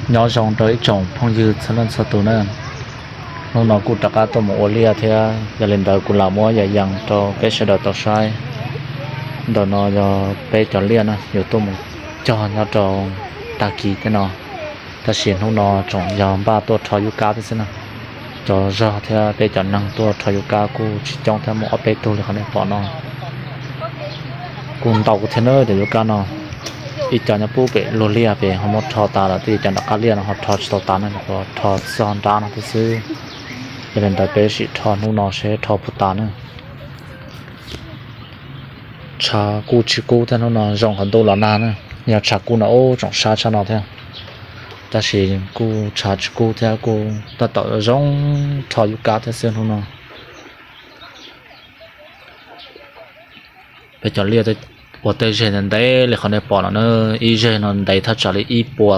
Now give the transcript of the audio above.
Nyob zoo rau ib tsoom phooj ywg txhua leej txhua tus na. Hnub no kuj rov qab tuaj mus ua liaj thiab, yog li ntawd kuv lam muab yam yees rau peb sawv daws tau saib. Ntawm no yog peb cov liaj na, yuav tuaj mus cog nyob rau tag kis tej no, tab sis hnub no tseem yog npaj tuaj rho yub kab thiab xwb na. Cov zog thiab peb cov neeg tuaj rho yub kab kuj tsis coob thiab, muaj ob peb tug li qhov nej pom no. Kuj ntau thiab na cov yub kab no. Ib co nyob pub pem luag liaj pem ho muab rho tas lawm, tej cov nram qab liaj no ho rho tsis tau tas na, rho txog nrab no thiab xwb. Yog li ntawd peb sim rho hnub no seb rho puas tas na. Tshav kuj tsis kub thiab, hnub no zoo qhov ntuj los nag na. Yog tshav kub no ub tseem sab tshaj no thiab, tab sis kuj tshav tsis kub thiab, kuj tab tom zoo rho yub kab thiab xwb hnub no. Peb cov liaj ua tej zeg ntev ntev li qhov nej pom no na, ib zeg no ntev thaj tsam li ib puas